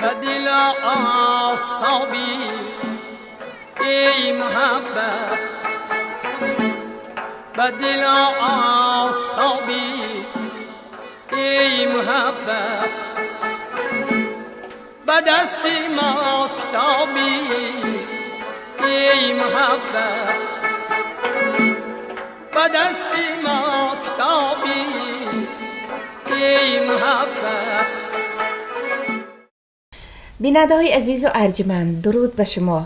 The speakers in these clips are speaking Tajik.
Ба дил офтобӣ, эй муҳаббат, ба дил офтобӣ, эй муҳаббат, ба дасти мо китобӣ, эй муҳаббат, ба дасти мо китобӣ, эй муҳаббат. Бинандаҳои азизу арҷманд, дуруд ба шумо.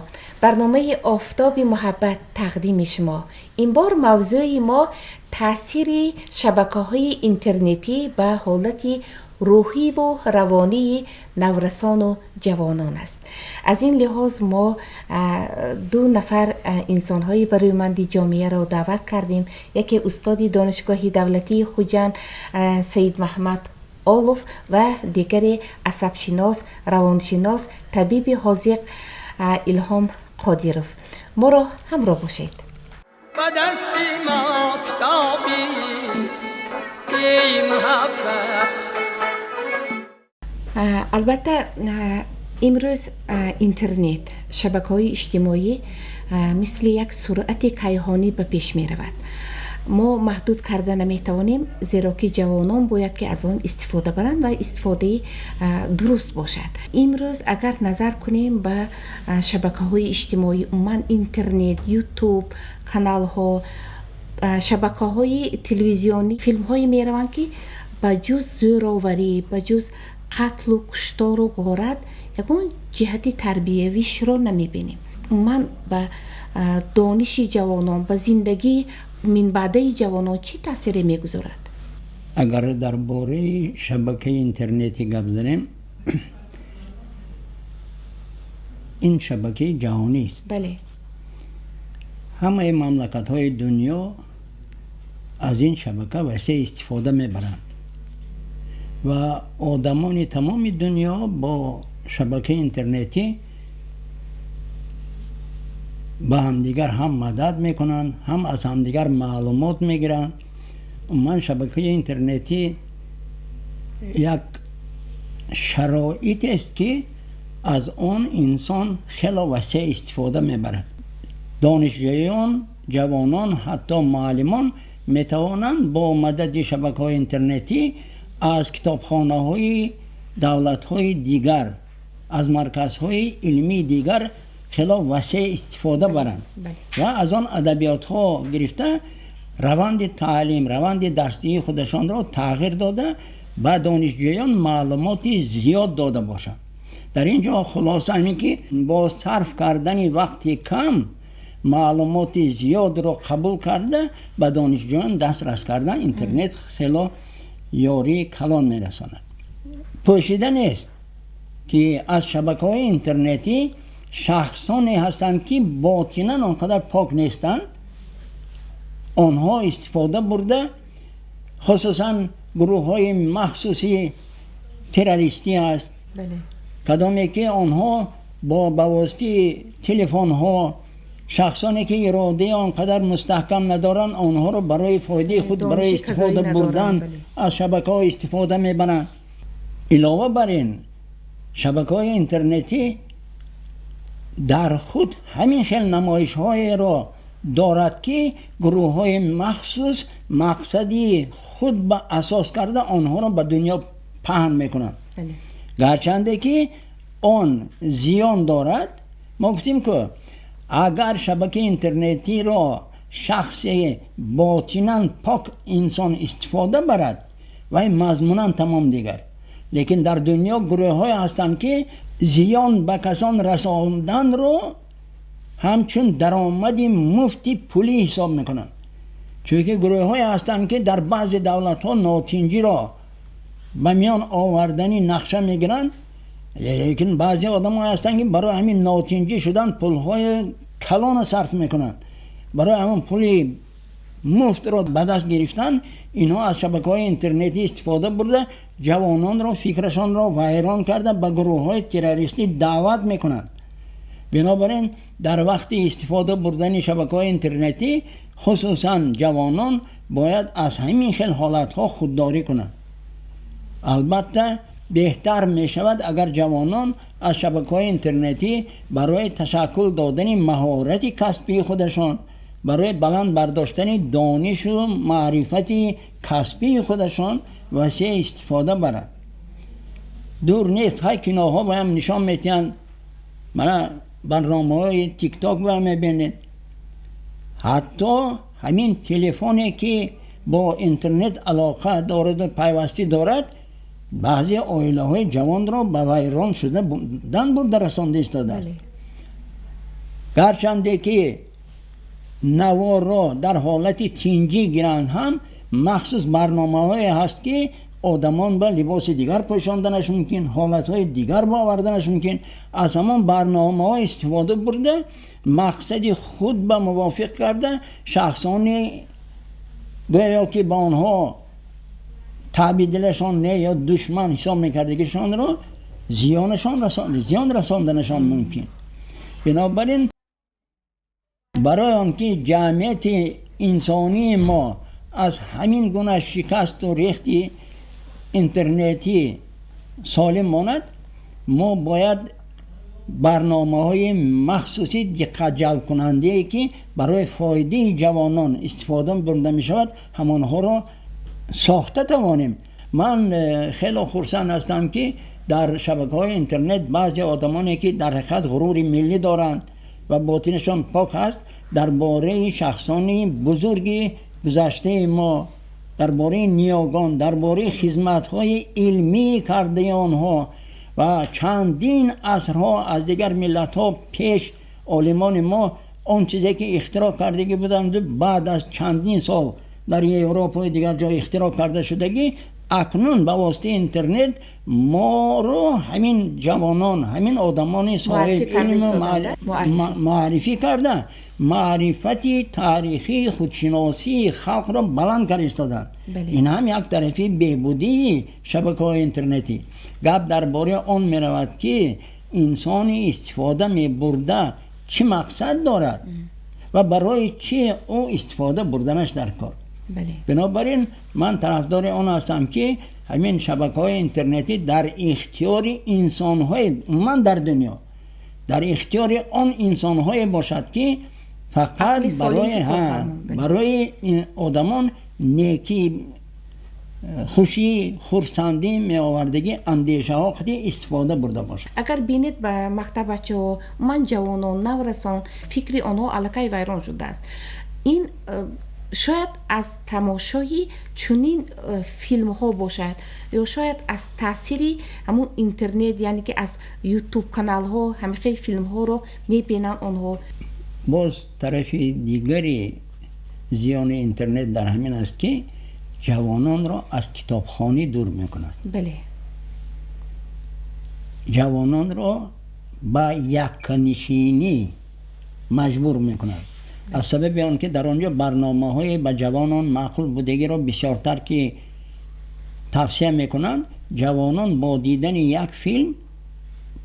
Барномаи «Офтоби муҳаббат» тақдими шумо. Ин бор мавзӯи мо таъсири шабакаҳои интернетӣ ба ҳолати рӯҳиву равонии наврасону ҷавонон аст. Аз ин лиҳоз мо ду нафар инсонҳои барӯманди ҷомеаро даъват кардем. Яке устоди Донишгоҳи давлатии Хуҷанд Саид Маҳмад Олов ва дигаре асабшинос, равоншинос, табиби ҳозиқ Илҳом Қодиров. Моро ҳамроҳ бошед. Ба дасти мо китобӣ, эй муҳаббат. Албатта, имрӯз интернет, шабакаҳои иҷтимоӣ мисли як суръати кайҳонӣ ба пеш меравад. Мо маҳдуд карда наметавонем, зеро ки ҷавонон бояд ки аз он истифода баранд ва истифодаи дуруст бошад. Имрӯз агар назар кунем ба шабакаҳои иҷтимоӣ, умуман интернет, Ютуб каналҳо, шабакаҳои телевизионӣ, филмҳое мераванд, ки ба ҷуз зӯроварӣ, ба ҷуз қатлу куштору ғорат ягон ҷиҳати тарбиявишро намебинем. Умуман ба дониши ҷавонон, ба зиндагии минбаъдаи ҷавонон чӣ таъсире мегузорад? Агар дар бораи шабакаи интернетӣ гап занем, ин шабакаи ҷаҳонист. Ҳамаи мамлакатҳои дунё аз ин шабака васеъ истифода мебаранд ва одамони тамоми дунё бо шабакаи интернетӣ ба ҳамдигар ҳам мадад мекунанд, ҳам аз ҳамдигар маълумот мегиранд. Умуман, шабакаи интернетӣ як шароитест, ки аз он инсон хело васеъ истифода мебарад. Донишҷӯён, ҷавонон, ҳатто муаллимон метавонанд бо мадади шабакаҳои интернетӣ аз китобхонаҳои давлатҳои дигар, аз марказҳои илмии дигар хело васеъ истифода баранд ва аз он адабиётҳо гирифта, раванди таълим, раванди дарсии худашонро тағйир дода, ба донишҷӯён маълумоти зиёд дода бошанд. Дар ин ҷо хулоса ҳамин, ки бо сарф кардани вақти кам маълумоти зиёдро қабул карда, ба донишҷӯён дастрас кардан интернет хело ёрии калон мерасонад. Пӯшида нест, ки аз шабакаҳои интернетӣ шахсоне ҳастанд, ки ботинан он қадар пок нестанд. Онҳо истифода бурда, хусусан гурӯҳҳои махсуси террористӣ аст, кадоме ки онҳо бо ба воситаи телефонҳо шахсоне, ки иродаи он қадар мустаҳкам надоранд, онҳоро барои фоидаи худ, барои истифода бурдан аз шабакаҳо истифода мебаранд. Илова бар ин, шабакаҳои интернетӣ дар худ ҳамин хел намоишҳоеро дорад, ки гурӯҳҳои махсус мақсади худ ба асос карда, онҳоро ба дунё паҳн мекунанд. Гарчанде ки он зиён дорад, мо гуфтем, ки агар шабакаи интернетиро шахсе ботинан пок инсон истифода барад, вай мазмунан тамом дигар. Лекин дар дунё гурӯҳҳое ҳастанд, ки зиён ба касон расонданро ҳамчун даромади муфти пулӣ ҳисоб мекунанд, чунки гурӯҳҳое ҳастанд, ки дар баъзе давлатҳо нотинҷиро ба миён овардани нақша мегиранд. Лекин баъзе одамҳое ҳастанд, ки барои ҳамин нотинҷӣ шудан пулҳои калона сарф мекунанд. Барои ҳамон пули муфтро ба даст гирифтан инҳо аз шабакаҳои интернетӣ истифода бурда, ҷавононро фикрашонро вайрон карда, ба гурӯҳҳои террористӣ даъват мекунанд. Бинобар ин, дар вақти истифода бурдани шабакаҳои интернетӣ, хусусан ҷавонон бояд аз ҳамин хел ҳолатҳо худдорӣ кунанд. Албатта, Беҳтар мешавад, агар ҷавонон аз шабакаҳои интернетӣ барои ташаккул додани маҳорати касбии худашон, барои баланд бардоштани донишу маърифати касбии худашон васеъ истифода баранд. Дур нест, ҳай киноҳо баям нишон метиҳанд, мана барномаҳои Тикток ба мебинед. Ҳатто ҳамин телефоне, ки бо интернет алоқа дораду пайвастӣ дорад, баъзе оилаҳои ҷавонро ба вайрон шудан бурда расонда истодааст. Гарчанде ки наворро дар ҳолати тинҷӣ гиранд ҳам, махсус барномаҳое ҳаст, ки одамон ба либоси дигар пӯшонданаш мумкин, ҳолатҳои дигар ба оварданаш мумкин. Аз ҳамон барномаҳо истифода бурда, мақсади худ ба мувофиқ карда, шахсони гӯё ки ба онҳо таъби дилашон не ё душман ҳисоб мекардагишонро зиён расонданашон мумкин. Бинобар ин, барои он ки ҷамъияти инсонии мо аз ҳамин гуна шикасту рехти интернетӣ солим монад, мо бояд барномаҳои махсуси диққатҷалбкунандае, ки барои фоидаи ҷавонон истифода бурда мешавад, ҳамонҳоро сохта тавонем. Ман хеле хурсанд ҳастам, ки дар шабакаҳои интернет баъзе одамоне, ки дар ҳақиқат ғурури миллӣ доранд ва ботинашон пок ҳаст, дар бораи шахсони бузурги гузаштаи мо, дар бораи ниёгон, дар бораи хизматҳои илмӣ кардаи онҳо ва чандин асрҳо аз дигар миллатҳо пеш олимони мо он чизе ки ихтироъ кардагӣ буданд, баъд аз чандин сол дар Европаи дигар ҷо ихтироъ карда шудагӣ, акнун ба воситаи интернет моро ҳамин ҷавонон, ҳамин одамони соҳиби илм муаррифӣ карда, маърифати таърихии худшиносии халқро баланд карда истоданд. Ин ҳам як тарафи беҳбудии шабакаҳои интернетӣ. Гап дар бораи он меравад, ки инсони истифода мебурда чӣ мақсад дорад ва барои чӣ ӯ истифода бурданаш дар кор. Бинобар ин, ман тарафдори он ҳастам, ки ҳамин шабакаҳои интернетӣ дар ихтиёри инсонҳои, умуман дар дунё, дар ихтиёри он инсонҳое бошад, ки фақат барои одамон некӣ, хушӣ, хурсандӣ меовардагӣ андешаҳо қати истифода бурда бошад. Агар бинед, ба мактаббачаҳо, умуман ҷавонон, наврасон, фикри онҳо аллакай вайрон шудааст. Ин шояд аз тамошои чунин филмҳо бошад ё шояд аз таъсири ҳамун интернет, яъне ки аз Ютуб каналҳо ҳамихел филмҳоро мебинанд онҳо. Боз тарафи дигари зиёни интернет дар ҳамин аст, ки ҷавононро аз китобхонӣ дур мекунад. Ҷавононро ба якканишинӣ маҷбур мекунад, аз сабаби он ки дар он ҷо барномаҳои ба ҷавонон маъқул будагиро бисёртар ки тавсия мекунанд. Ҷавонон бо дидани як филм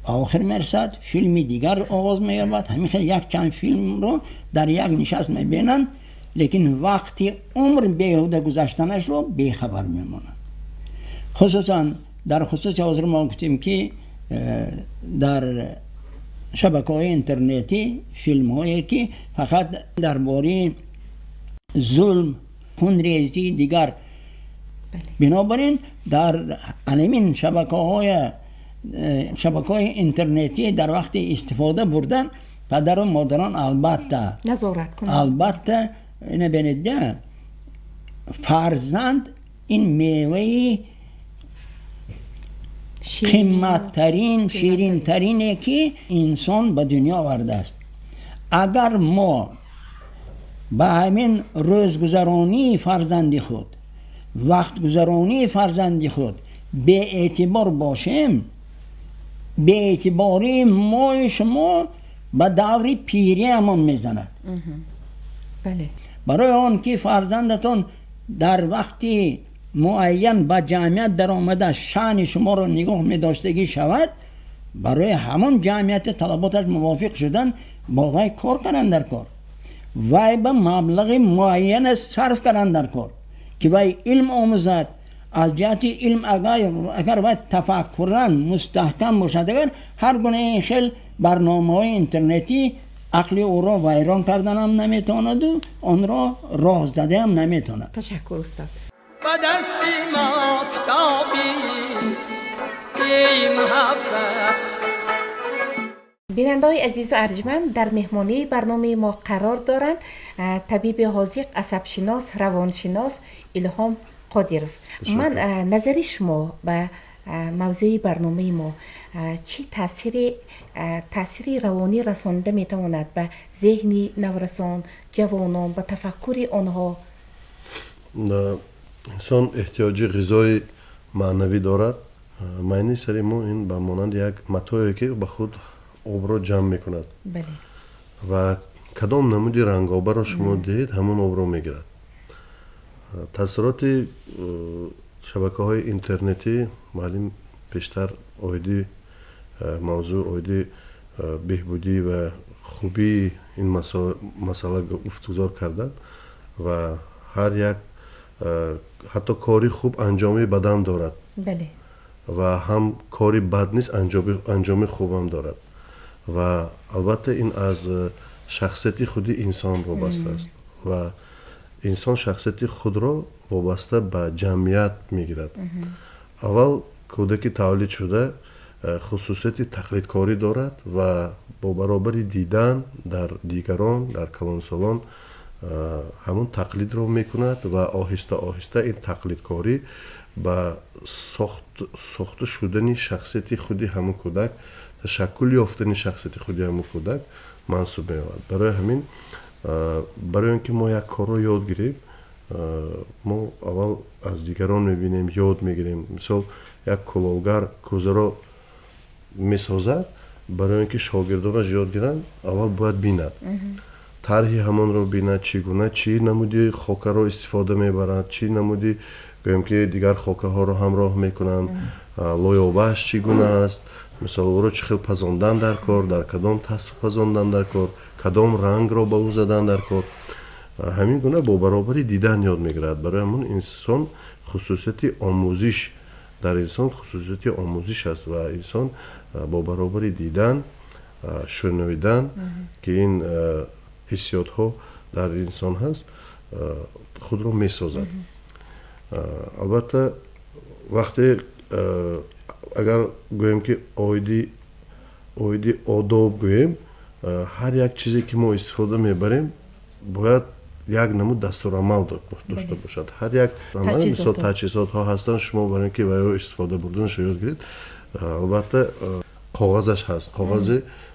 ба охир мерасад, филми дигар оғоз меёбад. Ҳамин хел якчанд филмро дар як нишаст мебинанд, лекин вақти умр беҳуда гузаштанашро бехабар мемонанд. Хусусан дар хусуси ҳозир мо гуфтем, ки дар шабакаҳои интернетӣ филмҳое, ки фақат дар бораи зулм, хунрезӣ, дигар. Бинобар ин, дар анамин шабакаҳои интернетӣ дар вақти истифода бурдан падару модарон албатта назорат кунанд. Албатта, ина бинед, фарзанд ин меваи қимматтарин, ширинтарине, ки инсон ба дунё овардааст. Агар мо ба ҳамин рӯзгузаронии фарзанди худ, вақтгузаронии фарзанди худ беэътибор бошем, беэътибории мои шумо ба даври пириамон мезанад. Барои он ки фарзандатон дар вақти муайян ба ҷамъият даромада, шаъни шуморо нигоҳ медоштагӣ шавад, барои ҳамон ҷамъияти талаботаш мувофиқ шудан бо вай кор кардан дар кор, вай ба маблағи муайяне сарф кардан дар кор, ки вай илм омӯзад. Аз ҷиҳати илм агар вай тафаккуран мустаҳкам бошад, агар ҳар гуна ин хел барномаҳои интернетӣ ақли ӯро вайрон карданам наметавонаду онро роҳ задаам наметавонад. Ташаккур, устод. Ба дасти мо китоби эй муҳаббат. Бинандаҳои азизу арҷманд, дар меҳмонии барномаи мо қарор доранд табиби ҳозиқ, асабшинос, равоншинос Илҳом Қодиров. Ман назари шумо ба мавзӯи барномаи мо: чӣ таъсири равонӣ расонида метавонад ба зеҳни наврасон, ҷавонон, ба тафаккури онҳо? Инсон эҳтиёҷи ғизои маънавӣ дорад. Майни сари мо ин ба монанди як матое, ки ба худ обро ҷамъ мекунад ва кадом намуди рангобаро шумо диҳед, ҳамон обро мегирад. Таъсироти шабакаҳои интернетӣ, муаллим пештар оиди мавзӯъ, оиди беҳбудӣ ва хубии ин масъала гуфтугузор карданд ва ҳар як ҳатто кори хуб анҷоми бадам дорад ва ҳам кори бад низ анҷоми хубам дорад. Ва албатта, ин аз шахсияти худи инсон вобаста аст ва инсон шахсияти худро вобаста ба ҷамъият мегирад. Аввал кӯдаки таваллуд шуда хусусияти тақлидкорӣ дорад ва бо баробари дидан дар дигарон, дар калонсолон, ҳамон тақлидро мекунад ва оҳиста оҳиста ин тақлидкорӣ ба сохта шудани шахсияти худи ҳамон кӯдак, ташаккул ёфтани шахсияти худи ҳамон кӯдак мансуб меёбад. Барои ҳамин, барои он ки мо як корро ёд гирем, мо аввал аз дигарон мебинем, ёд мегирем. Мисол, як кулолгар кӯзаро месозад, барои он ки шогирдонаш ёд гиранд, аввал бояд бинад, тарҳи ҳамонро бинад, чӣ гуна, чӣ намуди хокаро истифода мебаранд, чӣ намуди, гӯем ки, дигар хокаҳоро ҳамроҳ мекунанд, лоёбааш чӣ гуна аст, мисол, ӯро чӣ хел пазондан дар кор, дар кадом тасф пазондан дар кор, кадом рангро ба ӯ задан дар кор. Ҳамин гуна бо баробари дидан ёд мегирад. Барои ҳамон инсон хусусияти омӯзиш, дар инсон хусусияти омӯзиш аст ва инсон бо баробари дидан, шунавидан, ки ин ҳиссиётҳо дар инсон ҳаст, худро месозад. Албатта, вақте агар гӯем ки оиди одоб гӯем, ҳар як чизе ки мо истифода мебарем, бояд як намуд дастурамал дошта бошад. Ҳар як, мисол, таҷҳизотҳо ҳастанд, шумо барои ин ки вайро истифода бурданашро ёд гиред, албатта, коғазаш ҳаст,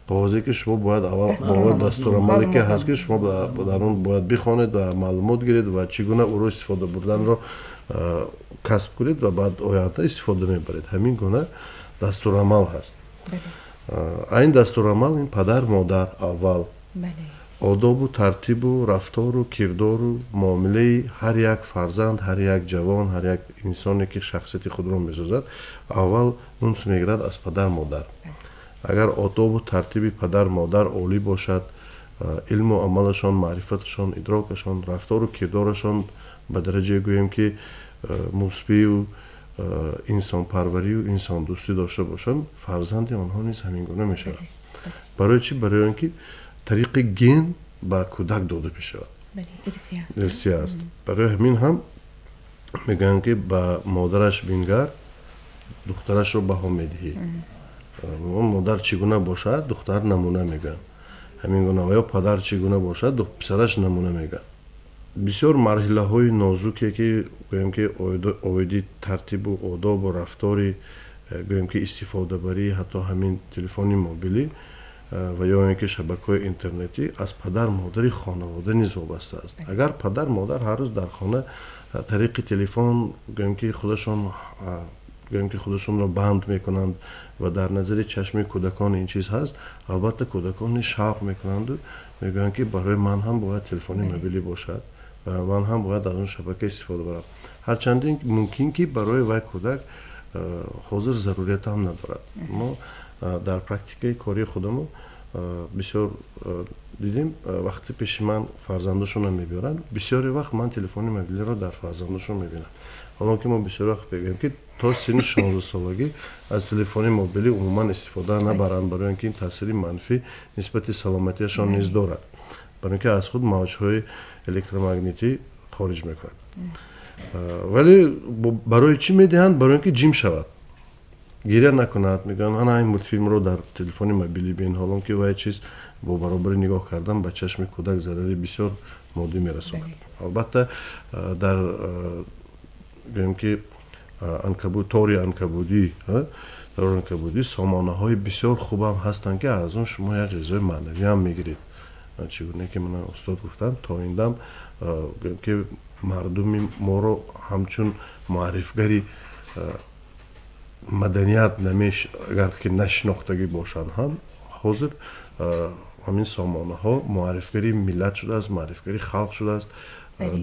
коғазе ки шумо бояд аввал дастурамале ки ҳаст, ки шумо дар он бояд бихонед ва маълумот гиред ва чӣ гуна ӯро истифода бурданро касб кунед ва баъд оянда истифода мебаред. Ҳамин гуна дастурамал ҳаст. Айн дастурамал ин падар, модар аввал, одобу тартибу рафтору кирдору муомилаи ҳар як фарзанд, ҳар як ҷавон, ҳар як инсоне ки шахсияти худро месозад, аввал унс мегирад аз падар модар. Агар одобу тартиби падар модар олӣ бошад, илму амалашон, маърифаташон, идрокашон, рафтору кирдорашон ба дараҷае, гӯем ки, мусбию инсонпарварию инсондӯстӣ дошта бошанд, фарзанди онҳо низ ҳамин гуна мешавад. Барои чӣ? Барои он ки тариқи ген ба кӯдак дода мешавад, ирсӣ аст. Барои ҳамин ҳам мегӯянд, ки ба модараш бингар, духтарашро баҳо медиҳӣ. Модар чӣ гуна бошад, духтар намуна мегӯянд. Ҳамин гуна ва ё падар чӣ гуна бошад, писараш намуна мегӯянд. Бисёр марҳилаҳои нозуке ки, гӯем ки, оиди тартибу одобу рафтори, гӯем ки, истифодабарии ҳатто ҳамин телефони мобилӣ ва ё ин ки шабакаҳои интернетӣ аз падар модари хонавода низ вобаста аст. Агар падар модар ҳар рӯз дар хона тариқи телефон, гӯем ки, худашон, гӯем ки, худашонро банд мекунанд ва дар назари чашми кӯдакон ин чиз ҳаст, албатта, кӯдакон низ шавқ мекунанду мегӯянд, ки барои ман ҳам бояд телефони мобилӣ бошад ва ман ҳам бояд аз он шабака истифода барам. Ҳарчанд мумкин ки барои вай кӯдак ҳозир зарурият ҳам надорад. Мо дар практикаи кории худамон бисёр дидем, вақте пеши ман фарзандашонро мебиёранд, бисёре вақт ман телефони мобилиро дар фарзандашон мебинам. Ҳолон ки мо бисёр вақт мегӯем, ки то синни 16-солагӣ аз телефони мобилӣ умуман истифода набаранд, барои он ки ин таъсири манфӣ нисбати саломатиашон низ дорад, барои он ки аз худ мавҷҳои электромагнитӣ хориҷ мекунад. Вале барои чӣ медиҳанд? Барои он ки ҷим шавад, гиря накунад. Мегӯянд, ана ин мултфилмро дар телефони мобилӣ бин. Ҳолон ки вай чиз бо баробари нигоҳ кардан ба чашми кӯдак зарари бисёр моддӣ мерасонад. Албатта, дар гӯем ки анкабут, тори анкабудӣ, тори анкабудӣ сомонаҳои бисёр хубам ҳастанд, ки аз он шумо як ғизои маънавӣ ҳам мегиред. Чӣ гуна ки мана устод гуфтанд, то ин дам гӯем ки мардуми моро ҳамчун муаррифгари маданият намеш, агар ки нашинохтагӣ бошанд ҳам, ҳозир ҳамин сомонаҳо муаррифгари миллат шудааст, муаррифгари халқ шудааст.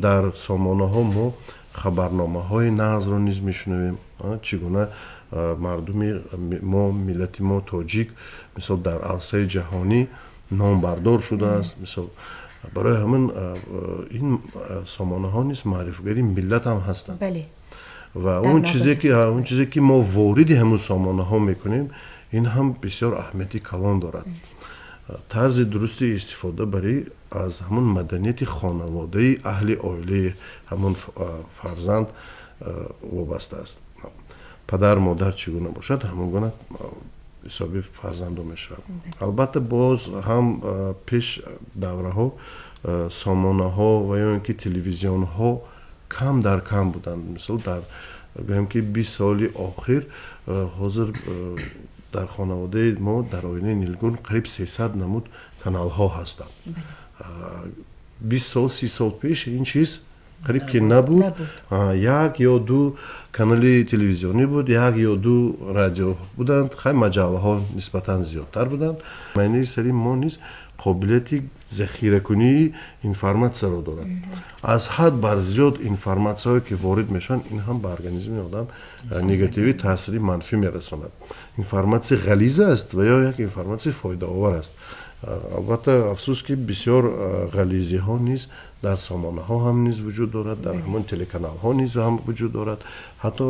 Дар сомонаҳо мо хабарномаҳои нағзро низ мешунавем, чӣ гуна мардуми мо, миллати мо тоҷик, мисол, дар арсаи ҷаҳонӣ номбардор шудааст. Мисол, барои ҳамин ин сомонаҳо низ муаррифгари миллат ҳам ҳастанд. Ва он чизе ки мо вориди ҳамун сомонаҳо мекунем, ин ҳам бисёр аҳамияти калон дорад. Тарзи дурусти истифода барӣ аз ҳамун маданияти хонаводаи аҳли оилаи ҳамун фарзанд вобаста аст. Падар, модар чӣ гуна бошад, ҳамон гуна ҳисоби фарзандо мешавад. Албатта, боз ҳам пеш давраҳо сомонаҳо ва ё ин ки телевизионҳо кам дар кам буданд. Мисол, дар гӯем ки 20 соли охир, ҳозир дар хонаводаи мо, дар оилаи Нилгун, қариб 300 намуд каналҳо ҳастанд. 20 сол, 30 сол пеш ин чиз қариб ки набуд. Як ё ду канали телевизионӣ буд, як ё ду радио буданд, хай, маҷаллаҳо нисбатан зиёдтар буданд. Майнаи сари мо низ қобилияти захиракунии информатсияро дорад. Аз ҳад бар зиёд информатсияҳое ки ворид мешаванд, ин ҳам ба организми одам негативӣ, таъсири манфӣ мерасонад. Информатсия ғализа аст ва ё як информатсия фоидаовар аст. Албатта, афсӯс ки бисёр ғализиҳо низ дар сомонаҳо ҳам низ вуҷуд дорад, дар ҳамон телеканалҳо низ ҳам вуҷуд дорад, ҳатто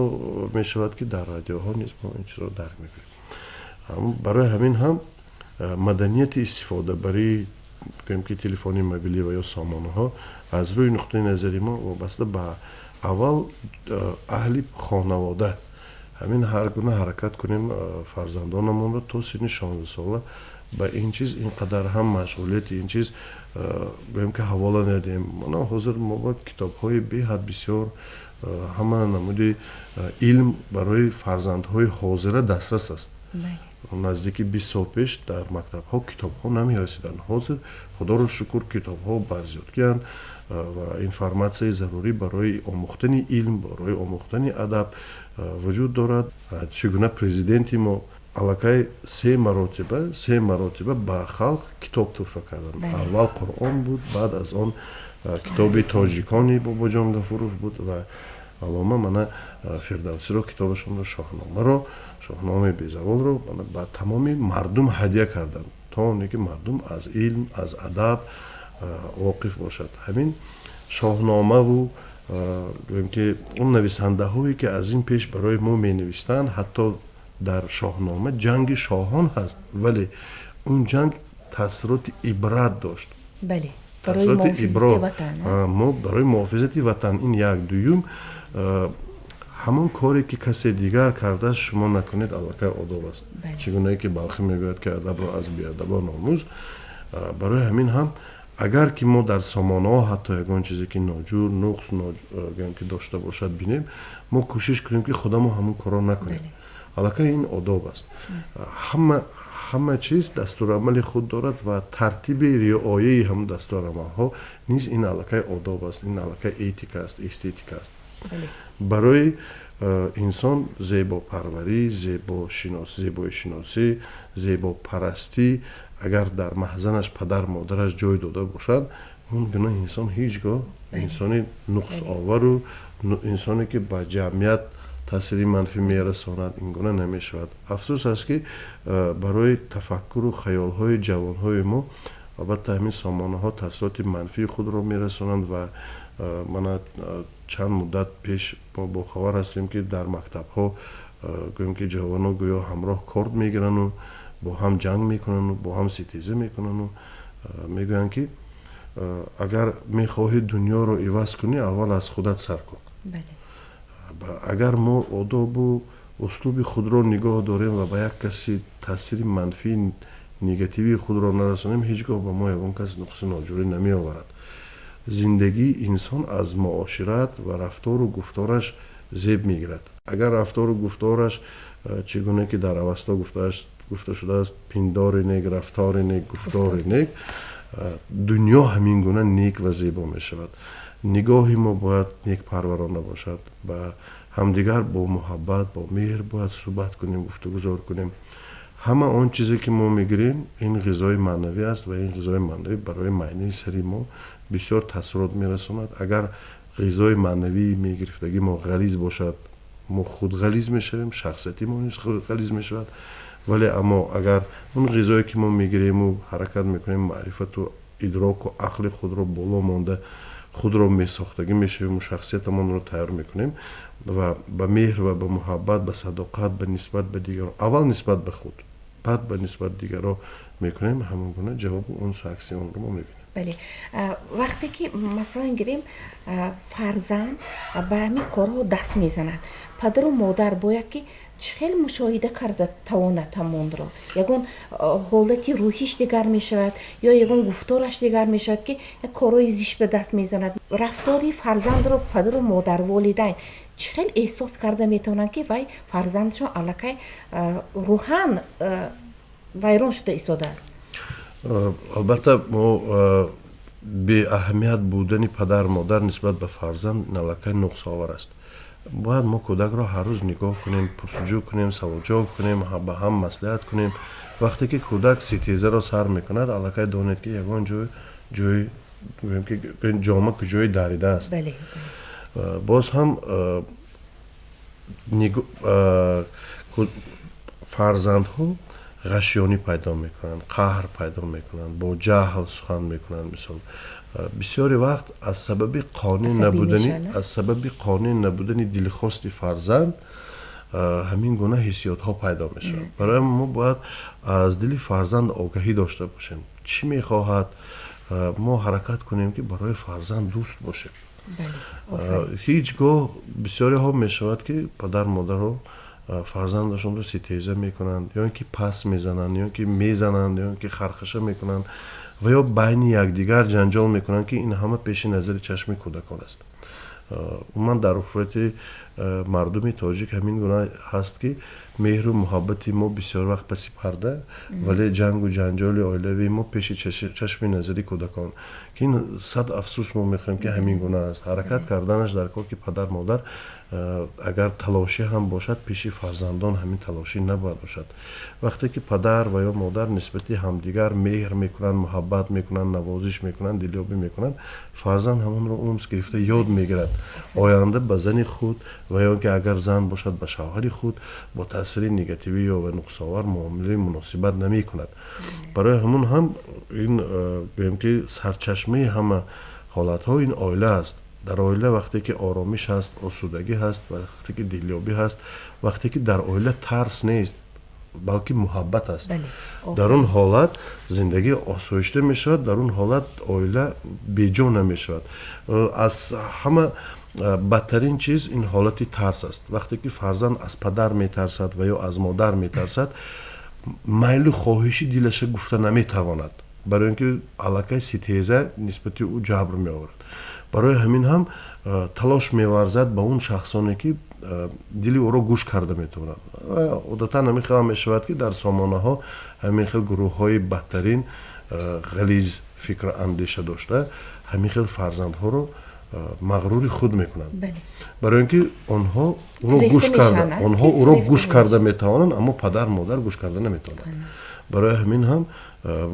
мешавад ки дар радиоҳо низ мо ин чизро дарк мекунем. Барои ҳамин ҳам маданияти истифодабарии, гӯем ки, телефони мобилӣ ва ё сомонаҳо аз рӯи нуқтаи назари мо вобаста ба аввал аҳли хонавода. Ҳамин ҳар гуна ҳаракат кунем, фарзандонамонро то синни 16-сола ба ин чиз ин қадар ҳам машғулияти ин чиз, гӯем ки, ҳавола надиҳем. Мана ҳозир мо ба китобҳои беҳад бисёр, ҳама намуди илм барои фарзандҳои ҳозира дастрас аст. Наздики 20 сол пеш дар мактабҳо китобҳо намерасиданд. Ҳозир, худоро шукр, китобҳо барзиёдгиянд ва информатсияи зарурӣ барои омӯхтани илм, барои омӯхтани адаб вуҷуд дорад. Чӣ гуна президенти мо аллакай се маротиба ба халқ китоб тӯҳфа карданд. Аввал Қуръон буд, баъд аз он китоби тоҷикони Бобоҷон Гафуров буд ва аллома мана Фирдавсиро, китобашонро, Шоҳномаро, Шоҳномаи безаволро ба тамоми мардум ҳадя карданд, то оне ки мардум аз илм, аз адаб воқиф бошад. Ҳамин Шоҳномаву, гӯем ки, он нависандаҳое ки аз ин пеш барои мо менавистанд, ҳатто дар Шоҳнома ҷанги шоҳон ҳаст, вале он ҷанг таъсироти ибрат дошт. Таъсироти ибрат мо барои муҳофизати ватан. Ин як. Дуюм, ҳамон коре ки касе дигар кардааст, шумо накунед, аллакай одоб аст. Чӣ гунае ки Балхӣ мегӯяд ки адабро аз беадабон омӯз. Барои ҳамин ҳам агар ки мо дар сомонаҳо ҳатто ягон чизе ки ноҷур, нуқс, гӯем ки, дошта бошад, бинем, мо кӯшиш кунем ки худамо ҳамон корро накунем, аллакай ин одоб аст. Ҳама чиз дастурамали худ дорад ва тартиби риояи ҳамон дастурамалҳо низ ин аллакай одоб аст, ин аллакай этика аст, эстетика аст. Барои инсон зебопарварӣ, зебоишиносӣ, зебопарастӣ агар дар маҳзанаш падар модараш ҷой дода бошад, он гуна инсон ҳеҷ гоҳ инсони нуқсовару инсоне ки ба ҷамъият таъсири манфӣ мерасонад, ин гуна намешавад. Афсӯс аст ки барои тафаккуру хаёлҳои ҷавонҳои мо, албатта, ҳамин сомонаҳо таъсироти манфии худро мерасонанд ва мана. Чанд муддат пеш мо бохабар ҳастем, ки дар мактабҳо, гӯем ки, ҷавонон гӯё ҳамроҳ корд мегирану бо ҳам ҷанг мекунану бо ҳам ситеза мекунану мегӯянд, ки агар мехоҳӣ дунёро иваз кунӣ, аввал аз худат сар кун. Агар мо одобу услуби худро нигоҳ дорем ва ба як каси таъсири манфии негативии худро нарасонем, ҳеҷ гоҳ ба мо ягон кас нуқси ноҷурӣ намеоварад. Зиндагии инсон аз муошират ва рафтору гуфтораш зеб мегирад. Агар рафтору гуфтораш, чӣ гуна ки дар Авасто гуфта шудааст, пиндори нек, рафтори нек, гуфтори нек, дунё ҳамин гуна нек ва зебо мешавад. Нигоҳи мо бояд некпарварона бошад, ба ҳамдигар бо муҳаббат, бо меҳр бояд суҳбат кунем, гуфтугузор кунем. Ҳама он чизе ки мо мегирем, ин ғизои маънавӣ аст ва ин ғизои маънавӣ барои майнаи сари мо бисёр таъсирот мерасонад. Агар ғизои маънавии мегирифтагӣ мо ғализ бошад, мо худ ғализ мешавем, шахсияти мо низ ғализ мешавад. Вале аммо агар он ғизое ки мо мегирему ҳаракат мекунем, маърифату идроку ақли худро боло монда, худро месохтагӣ мешавему шахсиятамонро тайёр мекунем ва ба меҳр ва ба муҳаббат, ба садоқат, ба нисбат ба дигарон, аввал нисбат ба худ, баъд ба нисбат дигарон мекунем, ҳамон гуна ҷавобу унсу акси онро мо мебинем. Бале, вақте ки, масалан, гирем, фарзанд ба ҳамин корҳо даст мезанад, падару модар бояд ки чӣ хел мушоҳида карда тавонад ҳамонро? Ягон ҳолати рӯҳиш дигар мешавад ё ягон гуфтораш дигар мешавад, ки як корҳои зишт ба даст мезанад. Рафтори фарзандро падару модар, волидайн чӣ хел эҳсос карда метавонанд, ки вай фарзандашон аллакай рӯҳан вайрон шуда истодааст? Албатта, мо беаҳамият будани падар модар нисбат ба фарзанд аллакай нуқсовар аст. Бояд мо кӯдакро ҳар рӯз нигоҳ кунем, пурсуҷӯ кунем, саволҷавоб кунем, ба ҳам маслиҳат кунем. Вақте ки кӯдак ситезаро сар мекунад, аллакай донед, ки ягон ҷой ҷои, гӯем ки, ҷома куҷое даридааст. Боз ҳам фарзандҳо ғашёнӣ пайдо мекунанд, қаҳр пайдо мекунанд, бо ҷаҳл сухан мекунанд. Мисол, бисёре вақт аз сабаби қонеъ набудани, аз сабаби қонеъ набудани дилхости фарзанд ҳамин гуна ҳиссиётҳо пайдо мешавад. Барои мо бояд аз дили фарзанд огаҳӣ дошта бошем, чӣ мехоҳад. Мо ҳаракат кунем, ки барои фарзанд дӯст бошем. Ҳеҷ гоҳ, бисёриҳо мешавад, ки падар модарҳо фарзандашонро ситеза мекунанд ё ин ки пас мезананд, ё ин ки мезананд, ё ин ки хархаша мекунанд ва ё байни якдигар ҷанҷол мекунанд, ки ин ҳама пеши назари чашми кӯдакон аст. Умуман, дар урфу мардуми тоҷик ҳамин гуна ҳаст, ки меҳру муҳаббати мо бисёр вақт паси парда, вале ҷангу ҷанҷоли оилавии мо пеши чашми назари кӯдакон, ки ин сад афсӯс. Мо мехоҳем, ки ҳамин гуна аст. Ҳаракат карданаш дар кор, ки падар модар агар талошӣ ҳам бошад, пеши фарзандон ҳамин талошӣ набояд бошад. Вақте ки падар ва ё модар нисбати ҳамдигар меҳр мекунанд, муҳаббат мекунанд, навозиш мекунанд, дилёбӣ мекунанд, фарзанд ҳамонро унс гирифта ёд мегирад. Оянда ба зани худ ва ё ки агар зан бошад, ба шавҳари худ бо таъсири негативӣ ё ва нуқсовар муомилаи муносибат намекунад. Барои ҳамон ҳам ин, гӯем ки, сарчашмаи ҳама ҳолатҳо ин оила аст. Дар оила вақте ки оромиш ҳаст, осудагӣ ҳаст, вақте ки дилёбӣ ҳаст, вақте ки дар оила тарс нест, балки муҳаббат аст, дар он ҳолат зиндагӣ осоишта мешавад, дар он ҳолат оила беҷо намешавад. Аз ҳама бадтарин чиз ин ҳолати тарс аст. Вақте ки фарзанд аз падар метарсад ва ё аз модар метарсад, майлу хоҳиши дилаша гуфта наметавонад, барои ин ки аллакай ситеза нисбати ӯ ҷабр меоварад. Барои ҳамин ҳам талош меварзад ба он шахсоне, ки дили ӯро гӯш карда метавонад. Одатан ҳамин хел мешавад, ки дар сомонаҳо ҳамин хел гурӯҳҳои бадтарин, ғализ фикру андеша дошта, ҳамин хел фарзандҳоро мағрури худ мекунанд, барои ин ки онҳо ӯро гӯш карда, онҳо ӯро гӯш карда метавонанд, аммо падар модар гӯш карда наметавонанд. Барои ҳамин ҳам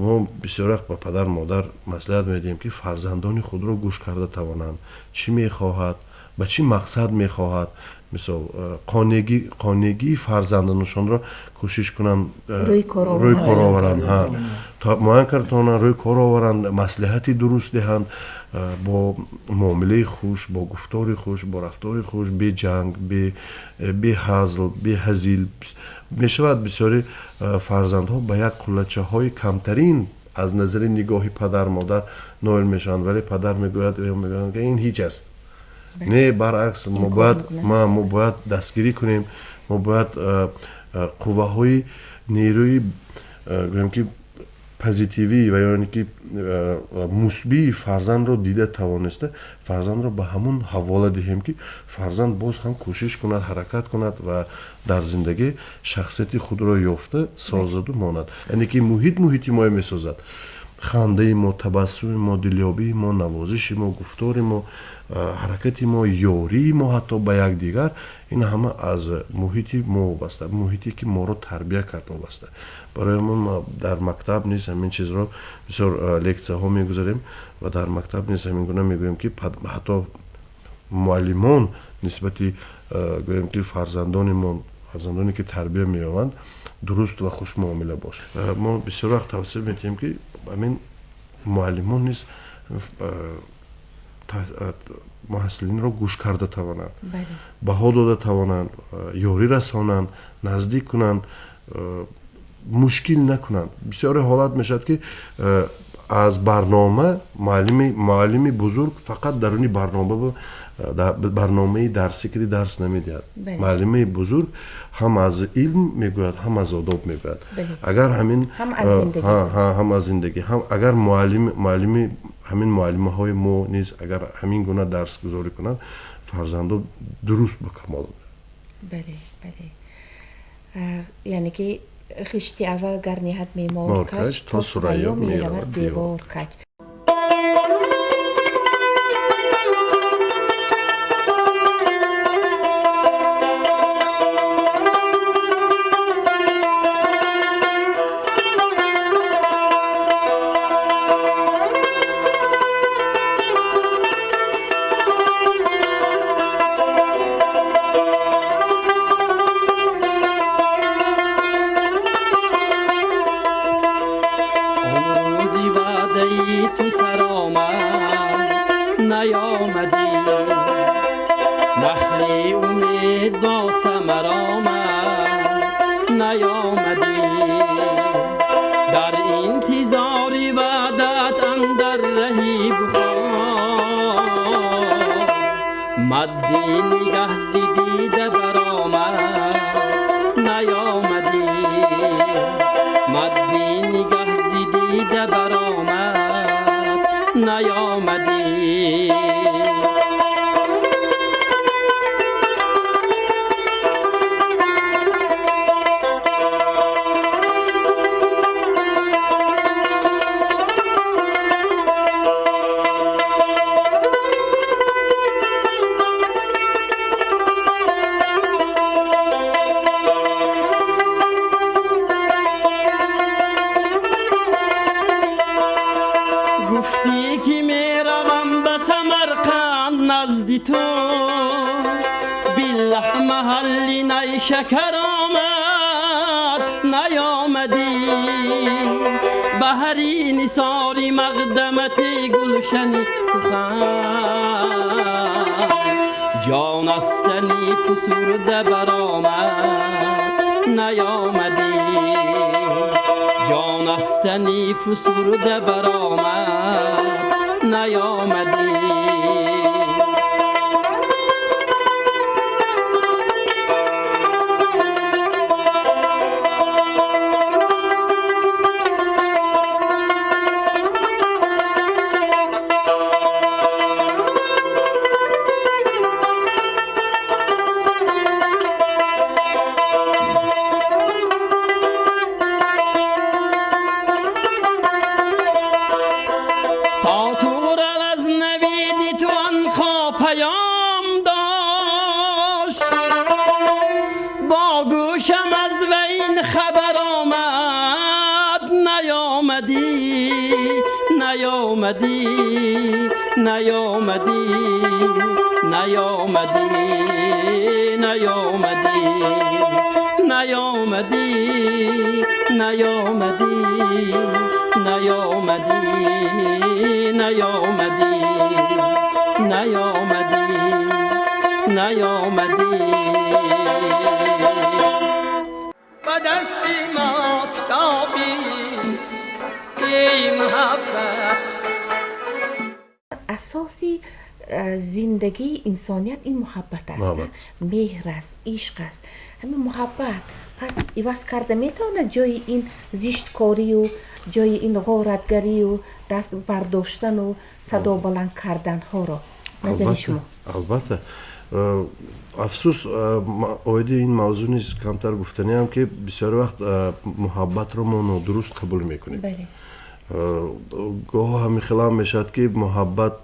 мо бисёр вақт ба падар модар маслиҳат медиҳем, ки фарзандони худро гӯш карда тавонанд, чӣ мехоҳад, ба чӣ мақсад мехоҳад. Мисол, қонегии фарзандонашонро кӯшиш кунанд рӯи кор оваранд. Муайян карда тавонанд, рӯи кор оваранд, маслиҳати дуруст диҳанд, бо муомилаи хуш, бо гуфтори хуш, бо рафтори хуш, беҷанг, беҳазл, беҳазил мешавад. Бисёри фарзандҳо ба як қуллачаҳои камтарин аз назари нигоҳи падар модар ноил мешаванд, вале падар мегӯяд, мегӯянд, ки ин ҳеҷ аст. Не, баръакс, мо бояд дастгирӣ кунем, мо бояд қувваҳои нерӯи, гӯем ки, позитивӣ ва ё ин ки мусбии фарзандро дида тавониста, фарзандро ба ҳамун ҳавола диҳем, ки фарзанд боз ҳам кӯшиш кунад, ҳаракат кунад ва дар зиндагӣ шахсияти худро ёфта созаду монад. Яъне ки муҳит муҳити моя месозад. Хандаи мо, табассуми мо, дилёбии мо, навозиши мо, гуфтори мо, ҳаракати мо, ёрии мо ҳатто ба якдигар, ин ҳама аз муҳити мо вобаста, муҳите ки моро тарбия кард вобаста. Барои мо дар мактаб низ ҳамин чизро бисёр лексияҳо мегузарем ва дар мактаб низ ҳамин гуна мегӯем, ки ҳатто муаллимон нисбати, гӯем ки, фарзандони мо, фарзандоне ки тарбия меёбанд, дуруст ва хушмуомила бошад. Мо бисёр вақт тавсия медиҳем, ки ҳамин муаллимон низ муҳассилинро гӯш карда тавонанд, баҳо дода тавонанд, ёрӣ расонанд, наздик кунанд, мушкил накунанд. Бисёре ҳолат мешавад, ки аз барнома муаллими бузург фақат даруни барнома, барномаи дарсӣ ки дарс намедиҳад. Муаллими бузург ҳам аз илм мегӯяд, ҳам аз одоб мегӯяд. Агар ҳамин ҳам аз зиндагӣ, ҳам агар муаллими ҳамин муаллимаҳои мо низ агар ҳамин гуна дарсгузорӣ кунанд, фарзандо дуруст ба камол. Бале, бале, яъне ки хишти аввал гар ниҳад меъмор каҷ, то сурайё меравад девор каҷ. نیامدی، نیامدی، نیامدی، نیامدی نیامدی نیامدی نیامدی. به دست ما کتابی ای محبت. Асоси зиндагии инсоният ин муҳаббат аст, меҳр аст, ишқ аст. Ҳамин муҳаббат пас иваз карда метавонад ҷои ин зишткорию, ҷои ин ғоратгарию, даст бардоштану садо баланд карданҳоро, назари шумо? Албатта. Афсӯс, оиди ин мавзӯъ низ камтар гуфтаниам, ки бисёр вақт муҳаббатро мо нодуруст қабул мекунем. Гоҳо ҳамин хелам мешавад, ки муҳаббат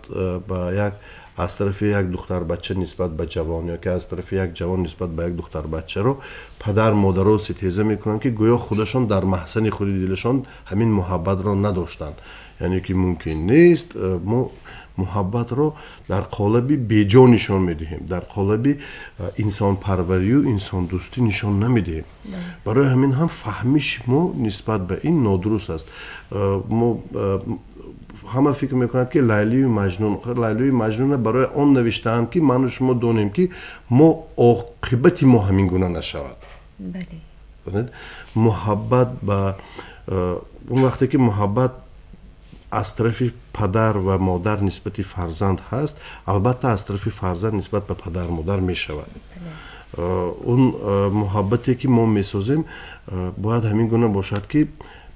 ба як аз тарафи як духтарбача нисбат ба ҷавон ё ки аз тарафи як ҷавон нисбат ба як духтарбачаро падар модаро ситеза мекунанд, ки гӯё худашон дар маҳсани худи дилашон ҳамин муҳаббатро надоштанд. Яъне ки мумкин нест, мо муҳаббатро дар қолаби беҷо нишон медиҳем, дар қолаби инсонпарварию инсондӯстӣ нишон намедиҳем. Барои ҳамин ҳам фаҳмиши мо нисбат ба ин нодуруст аст. Мо ҳама фикр мекунанд, ки Лайлию Маҷнун, Лайлию Маҷнунро барои он навиштаанд, ки ману шумо донем, ки мо оқибати мо ҳамин гуна нашавад. Муҳаббат ба он вақте ки муҳаббат аз тарафи падар ва модар нисбати фарзанд ҳаст, албатта, аз тарафи фарзанд нисбат ба падар модар мешавад. Он муҳаббате, ки мо месозем, бояд ҳамин гуна бошад, ки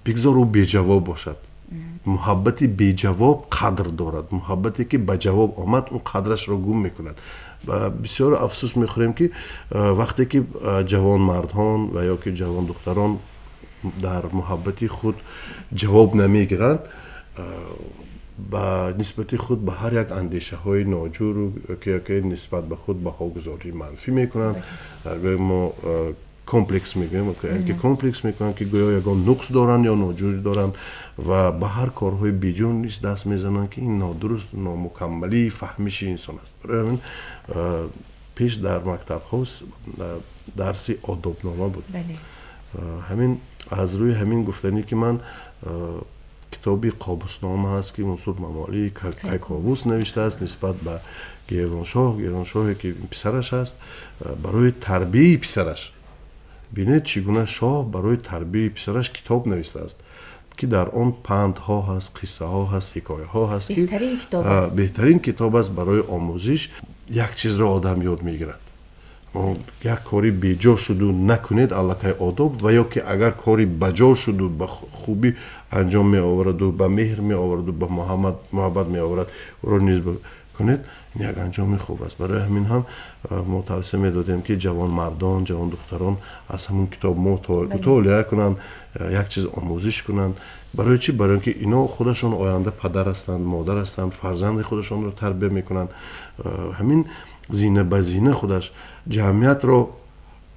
бигзор ӯ беҷавоб бошад. Муҳаббати беҷавоб қадр дорад, муҳаббате, ки ба ҷавоб омад, он қадрашро гум мекунад. Бисёр афсӯс мехӯрем, ки вақте ки ҷавонмардҳон ва ё ки ҷавондухтарон дар муҳаббати худ ҷавоб намегиранд, ба нисбати худ ба ҳар як андешаҳои ноҷуру ки нисбат ба худ баҳогузории манфӣ мекунанд. Мо комплекс мегӯем, ки комплекс мекунанд, ки гӯё ягон нуқс доранд ё ноҷурӣ доранд ва ба ҳар корҳои беҷон низ даст мезананд, ки ин нодуруст, номукаммалии фаҳмиши инсон аст. Барои ҳамин пеш дар мактабҳо дарси одобнома буд. Ҳамин аз рӯи ҳамин гуфтанӣ, ки ман китоби Қобуснома ҳаст, ки Унсур Мамалӣ Кайковус навиштааст нисбат ба Гелоншоҳ, Гелоншоҳе, ки писараш аст, барои тарбияи писараш. Бинед, чӣ гуна шоҳ барои тарбияи писараш китоб навиштааст, ки дар он пандҳо ҳаст, қиссаҳо ҳаст, ҳикояҳо ҳаст, ки беҳтарин китоб аст барои омӯзиш. Як чизро одам ёд мегирад: як кори беҷо шуду накунед, аллакай одоб, ва ё ки агар кори баҷо шуду ба хубӣ анҷом меовараду, ба меҳр меовараду, ба муҳаббат меоварад, ӯро низ кунед. Ин як анҷоми хуб аст. Барои ҳамин ҳам мо тавсия медодем, ки ҷавонмардон, ҷавондухтарон аз ҳамун китоб мутолиа кунанд, як чиз омӯзиш кунанд. Барои чӣ? Барои он ки ино худашон оянда падар ҳастанд, модар ҳастанд, фарзанди худашонро тарбия мекунанд. Ҳамин зина ба зина худаш ҷамъиятро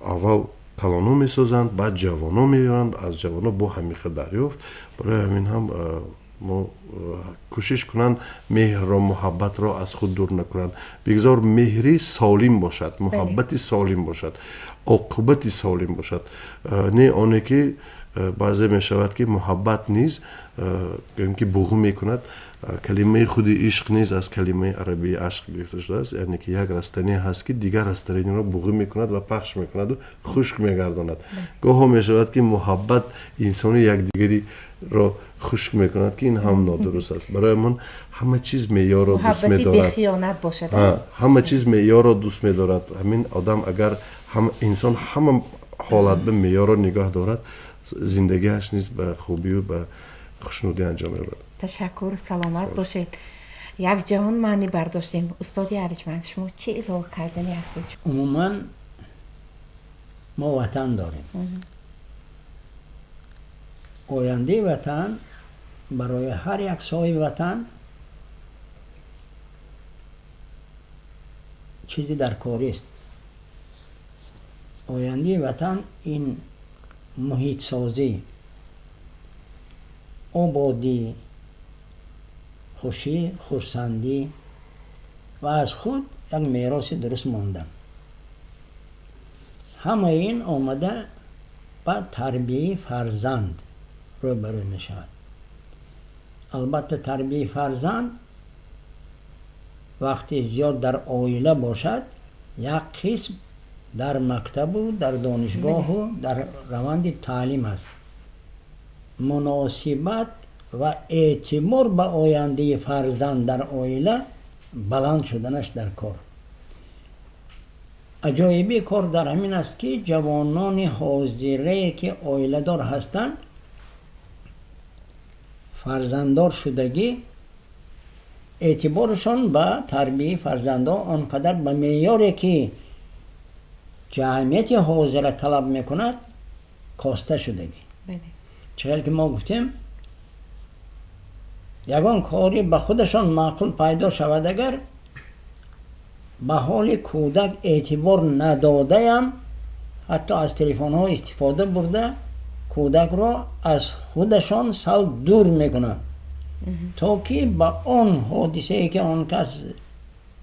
аввал калоно месозанд, баъд ҷавоно меоранд, аз ҷавоно бо ҳамин хел дарёфт. Барои ҳамин ҳам мо кӯшиш кунанд, меҳрро, муҳаббатро аз худ дур накунанд. Бигзор меҳри солим бошад, муҳаббати солим бошад, оқибати солим бошад, не оне ки баъзе мешавад, ки муҳаббат низ гӯем, ки буғ мекунад. Калимаи худи ишқ низ аз калимаи арабии ашқ гирифта шудааст, яъне ки як растание ҳаст, ки дигар растаниро буғӣ мекунад ва пахш мекунаду хушк мегардонад. Гоҳо мешавад, ки муҳаббат инсони якдигариро хушк мекунад, ки ин ҳам нодуруст аст. Барои ман ҳама чиз меъёрро дӯст медорад, ҳама чиз меъёрро дӯст медорад. Ҳамин одам агар инсон ҳама ҳолат ба меъёрро нигоҳ дорад, зиндагиаш низ ба хубию ба хушнудӣ анҷом меёбад. Ташаккур, саломат бошед. Як ҷаҳон маънӣ бардоштем. Устоди арҷманд, шумо чӣ илова кардани ҳастед? Умуман мо ватан дорем. Ояндаи ватан барои ҳар як соҳиби ватан чизи даркорист. Ояндаи ватан ин муҳитсозӣ, ободӣ, хушӣ, хурсандӣ ва аз худ як мероси дуруст мондан. Ҳамаи ин омада ба тарбияи фарзанд рӯбарӯ мешавад. Албатта, тарбияи фарзанд вақте зиёд дар оила бошад, як қисм дар мактабу дар донишгоҳу дар раванди таълим аст. Муносибат ва эътибор ба ояндаи фарзанд дар оила баланд шуданаш дар кор. Аҷоибии кор дар ҳамин аст, ки ҷавонони ҳозирае, ки оиладор ҳастанд, фарзанддор шудагӣ, эътиборашон ба тарбияи фарзандҳо он қадар ба меъёре, ки ҷамъияти ҳозира талаб мекунад, коста шудагӣ. Чӣ хел ки мо гуфтем, ягон кори ба худашон маъқул пайдо шавад, агар ба ҳоли кӯдак эътибор надодаям, ҳатто аз телефонҳо истифода бурда, кӯдакро аз худашон сал дур мекунанд, то ки ба он ҳодисае, ки он кас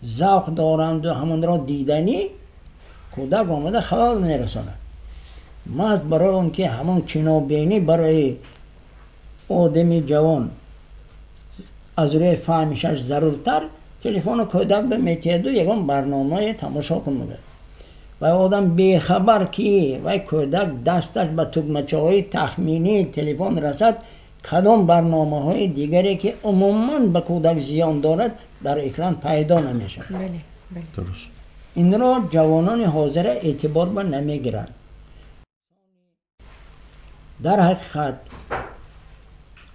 завқ доранду ҳамонро диданӣ, кӯдак омада халал мерасонад. Маҳз барои он ки ҳамон кинобинӣ барои одами ҷавон аз рӯи фаҳмишаш заруртар, телефону кӯдак ба метиҳаду ягон барномае тамошо кун мегӯяд. Вай одам бехабар, ки вай кӯдак дасташ ба тугмачаҳои тахминии телефон расад, кадом барномаҳои дигаре, ки умуман ба кӯдак зиён дорад, дар экран пайдо намешавад. Инро ҷавонони ҳозира эътибор ба намегиранд. Дар ҳақиқат,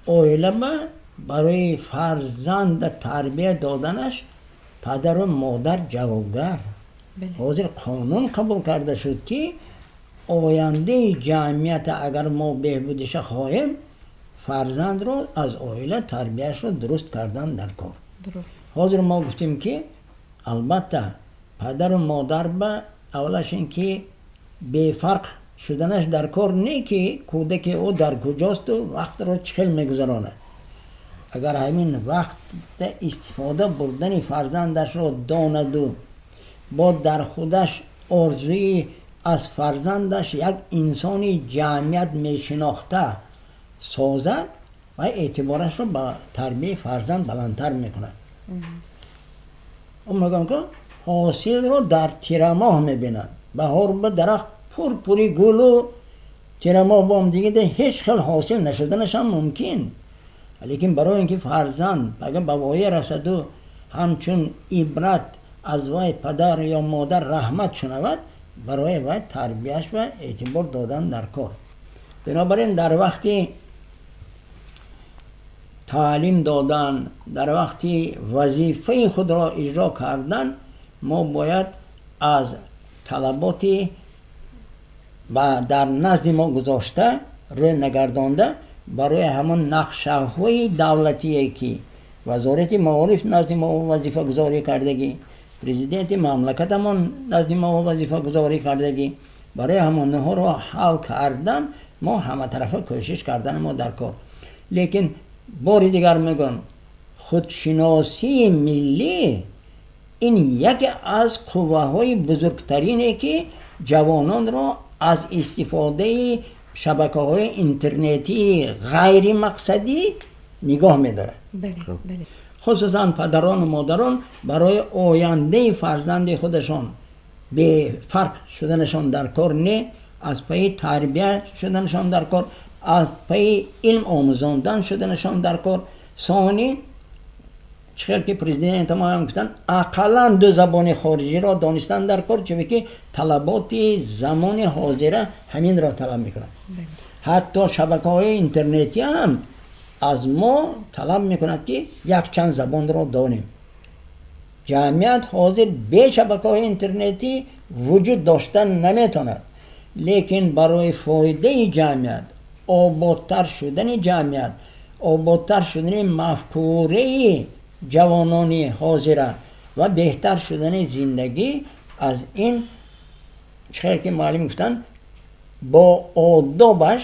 оила ба барои фарзанда тарбия доданаш падару модар ҷавобгар. Ҳозир қонун қабул карда шуд, ки ояндаи ҷамъията агар мо беҳбудиша хоҳем, фарзандро аз оила тарбияшро дуруст кардан дар кор. Ҳозир мо гуфтем, ки албатта, падару модар ба аввалаш ин ки бефарқ шуданаш дар кор не, ки кӯдаки ӯ дар куҷосту вақтро чӣ хел мегузаронад. Агар ҳамин вақта истифода бурдани фарзандашро донаду бо дар худаш орзуи аз фарзандаш як инсони ҷамъият мешинохта созад, ва эътиборашро ба тарбияи фарзанд баландтар мекунад. Мегӯям, ки ҳосилро дар тирамоҳ мебинад. Баҳор ба дарахт пурпури гулу тирамоҳ бом дигида ҳеҷ хел ҳосил нашуданашам мумкин. Лекин барои ин ки фарзанд агар ба воя расаду ҳамчун ибрат аз вай падар ё модар раҳмат шунавад, барои вай тарбияш ва эътибор додан дар кор. Бинобар ин, дар вақти таълим додан, дар вақти вазифаи худро иҷро кардан, мо бояд аз талаботи ба дар назди мо гузошта рӯй нагардонда, барои ҳамон нақшаҳои давлатие, ки Вазорати маориф назди мо вазифагузорӣ кардагӣ, президенти мамлакатамон назди мо вазифагузорӣ кардагӣ, барои ҳамонҳоро ҳал кардан мо ҳаматарафа кӯшиш кардан мо дар кор. Лекин бори дигар мегӯям, худшиносии миллӣ ин яке аз қувваҳои бузургтарине, ки ҷавононро аз истифодаи шабакаҳои интернетии ғайримақсадӣ нигоҳ медорад. Хусусан падарону модарон барои ояндаи фарзанди худашон бефарқ шуданашон дар кор не, аз пайи тарбия шуданашон дар кор, аз пайи илм омӯзондан шуданашон дар кор. Сони чӣ хел ки президента моам гуфтанд, ақаллан ду забони хориҷиро донистан дар кор, чунки талаботи замони ҳозира ҳаминро талаб мекунад. Ҳатто шабакаҳои интернетӣ ҳам аз мо талаб мекунад, ки якчанд забонро донем. Ҷамъият ҳозир бе шабакаҳои интернетӣ вуҷуд доштан наметавонад, лекин барои фоидаи ҷамъият, ободтар шудани ҷамъият, ободтар шудани мафкураи ҷавонони ҳозира ва беҳтар шудани зиндагӣ, аз ин чӣ хел ки муаллим гуфтанд, бо одобаш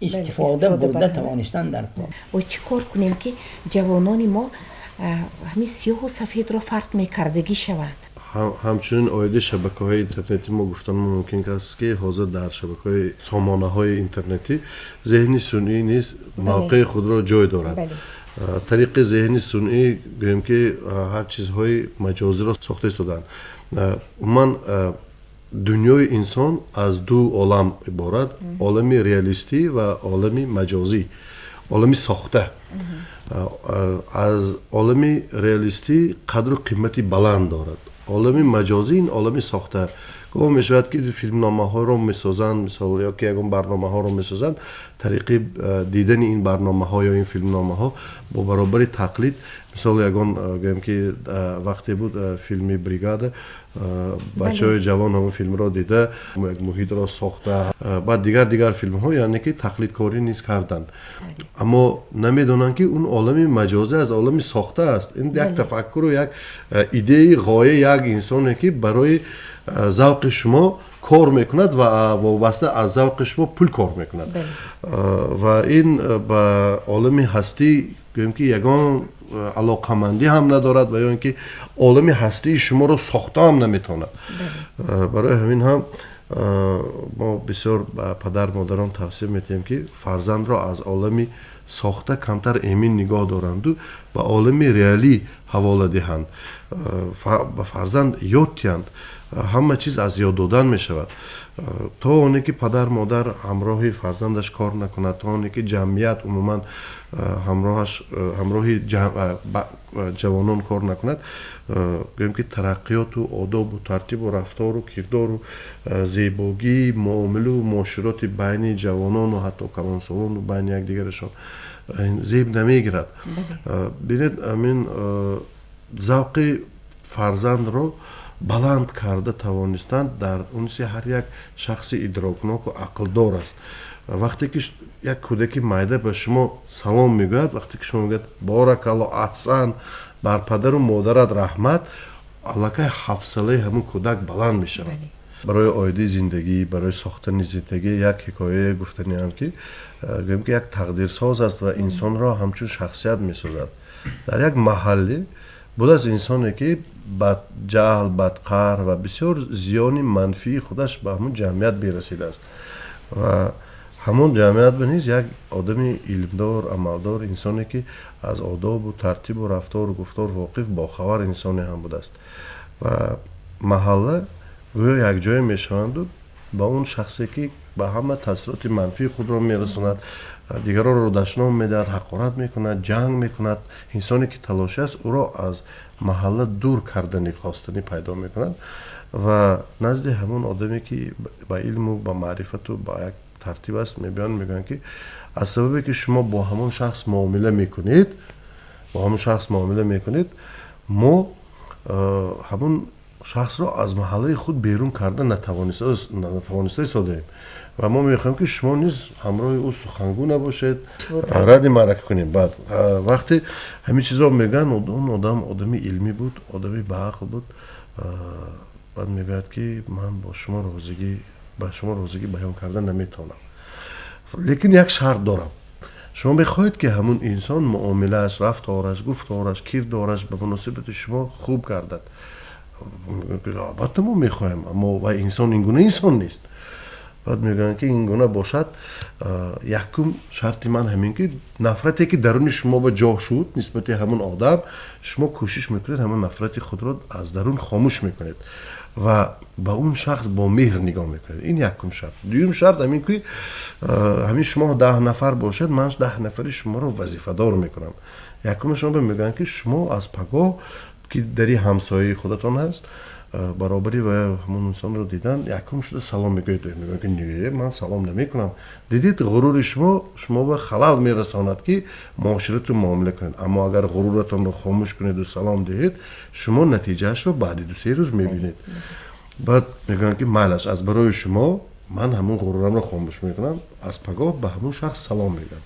истифода бурда тавонистан дар кор. Бо чӣ кор кунем, ки ҷавонони мо ҳамин сиёҳу сафедро фарқ мекардагӣ шаванд? Ҳамчунин оиди шабакаҳои интернетӣ мо гуфтан мумкин аст, ки ҳозир дар шабакаҳои сомонаҳои интернетӣ зеҳни сунъӣ низ мавқеи худро ҷой дорад. Тариқи зеҳни сунъӣ гӯем ки ҳар чизҳои маҷозиро сохта истодаанд. Умуман, дунёи инсон аз ду олам иборат: олами реалистӣ ва олами маҷозӣ, олами сохта. Аз олами реалистӣ қадру қимати баланд дорад, олами маҷозӣ ин олами сохта. Гоҳ мешавад, ки филмномаҳоро месозанд, мисол, ё ки ягон барномаҳоро месозанд. Тариқи дидани ин барномаҳо ё ин филмномаҳо бо баробари тақлид, мисол, ягон, гӯем ки, вақте буд филми «Бригада», бачаҳои ҷавон ҳамон филмро дида, як муҳитро сохта, баъд дигар дигар филмҳо, яъне ки тақлидкорӣ низ карданд, аммо намедонанд, ки он олами маҷозӣ аз олами сохта аст. Ин як тафаккуру як идеяи ғояи як инсоне, ки барои завқи шумо кор мекунад ва вобаста аз завқи шумо пул кор мекунад. Ва ин ба олами ҳастӣ, гӯем ки, ягон алоқамандӣ ҳам надорад ва ё ин ки олами ҳастии шуморо сохта ҳам наметавонад. Барои ҳамин ҳам мо бисёр ба падар модарон тавсия медиҳем, ки фарзандро аз олами сохта камтар эмин нигоҳ доранду ба олами реалӣ ҳавола диҳанд, ба фарзанд ёд диҳанд. Ҳама чиз аз ёд додан мешавад. То оне ки падар модар ҳамроҳи фарзандаш кор накунад, то оне ки ҷамъият умуман ҳамроҳаш, ҳамроҳи ҷавонон кор накунад, гӯем ки, тараққиёту одобу тартибу рафтору кирдору зебогии муомилу муошироти байни ҷавонону ҳатто калонсолону байни якдигарашон зеб намегирад. Бинед, амин завқи фарзандро баланд карда тавонистанд дар унси ҳар як шахси идрокноку ақлдор аст. Вақте ки як кӯдаки майда ба шумо салом мегӯяд, вақте ки шумо мегӯяд: «Боракалло, аҳсан, бар падару модарат раҳмат», аллакай ҳавсалаи ҳамун кӯдак баланд мешавад. Барои оидаи зиндагӣ, барои сохтани зиндагӣ як ҳикояе гуфтаниам, ки, гӯем ки, як тақдирсоз аст ва инсонро ҳамчун шахсият месозад. Дар як маҳалле будааст инсоне, ки бадҷаҳл, бадқаҳр ва бисёр зиёни манфии худаш ба ҳамун ҷамъият мерасидааст. Ва ҳамон ҷамъият ба низ як одами илмдор, амалдор, инсоне, ки аз одобу тартибу рафтору гуфтор воқиф, бохабар инсоне ҳам будааст. Ва маҳалла гӯё якҷоя мешаванду ба он шахсе, ки ба ҳама таъсироти манфии худро мерасонад, дигаронро дашном медиҳад, ҳақорат мекунад, ҷанг мекунад, инсоне ки талошӣ аст, ӯро аз маҳалла дур кардани хостанӣ пайдо мекунад. Ва назди ҳамон одаме, ки ба илму ба маърифату ба як тартиб аст, мебиёнд, мегӯянд, ки аз сабабе ки шумо бо ҳамон шахс муомила мекунед, бо ҳамон шахс муомила мекунед, мо ҳамон шахсро аз маҳаллаи худ берун карда натавониста истодаем ва мо мехоҳем, ки шумо низ ҳамроҳи ӯ сухангӯ набошед, радди маърака кунем. Баъд вақте ҳамин чизро мегӯянд, он одам одами илмӣ буд, одами баақл буд. Баъд мегӯяд, ки ман бо шумо розигӣ, ба шумо розигӣ баён карда наметавонам, лекин як шарт дорам. Шумо мехоҳед, ки ҳамун инсон муомилааш, рафтораш, гуфтораш, кирдораш ба муносибати шумо хуб гардад? Албатта, мо мехоҳем, аммо вай инсон ин гуна инсон нест. Баъд мегӯянд, ки ин гуна бошад, якум шарти ман ҳамин, ки нафрате, ки даруни шумо ба ҷо шуд нисбати ҳамун одам, шумо кӯшиш мекунед, ҳамун нафрати худро аз дарун хомӯш мекунед ва ба он шахс бо меҳр нигоҳ мекунед. Ин якум шарт. Дуюм шарт ҳамин, ки ҳамин шумо 10 нафар бошед, ман 10 нафари шуморо вазифадор мекунам. Якумашон мегӯянд, ки шумо аз пагоҳ, ки дари ҳамсояи худатон ҳаст, баробари ва ҳамон инсонро дидан, якум шуда салом мегӯед. Мегӯяд, ки не, ман салом намекунам. Дидед, ғурури шумо шумо ба халал мерасонад, ки муоширату муомила кунед, аммо агар ғуруратонро хомӯш кунеду салом диҳед, шумо натиҷаашро баъди 2-3 рӯз мебинед. Баъд мегӯянд, ки майлаш, аз барои шумо ман ҳамон ғурурамро хомӯш мекунам, аз пагоҳ ба ҳамон шахс салом мегӯям.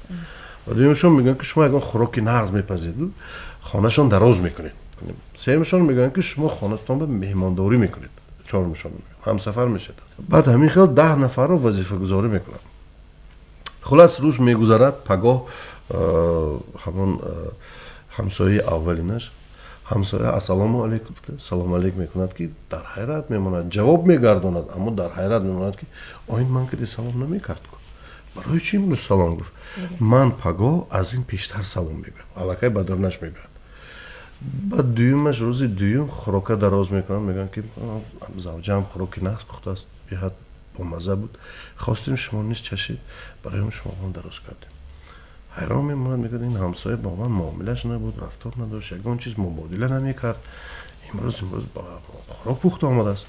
Ва дуюмшон мегӯянд, ки шумо ягон хӯроки нағз мепазеду хонашон дароз мекунед. Сеюмшон мегӯянд, ки шумо хонатон ба меҳмондорӣ мекунед. Чорумшон мегӯянд, ҳамсафар мешавед. Баъд ҳамин хел 10 нафарро вазифагузорӣ мекунанд. Хулас, рӯз мегузарад, пагоҳ ҳамон ҳамсояи аввалинаш, ҳамсоя ассалому алайкум, салому алейк мекунад, ки дар ҳайрат мемонад, ҷавоб мегардонад, аммо дар ҳайрат мемонад, ки оин ман киди салом намекард. Барои чӣ имрӯз салом гуфт? Ман пагоҳ аз ин пештар салом мегӯям. Аллакай ба дарунаш мегӯяд. Баъд дуюмаш, рӯзи дуюм хӯрока дароз мекунанд, мегӯянд, ки завҷаам хӯроки нағз пухтааст, беҳад бомазза буд, хостем, шумо низ чашид, барои шумо ҳам дароз кардем. Ҳайрон мемонад, мегӯяд, ин ҳамсоя бо ман муомилаш набуд, рафтор надошт, ягон чиз мубодила намекард, имрӯз хӯрок пухта омадааст.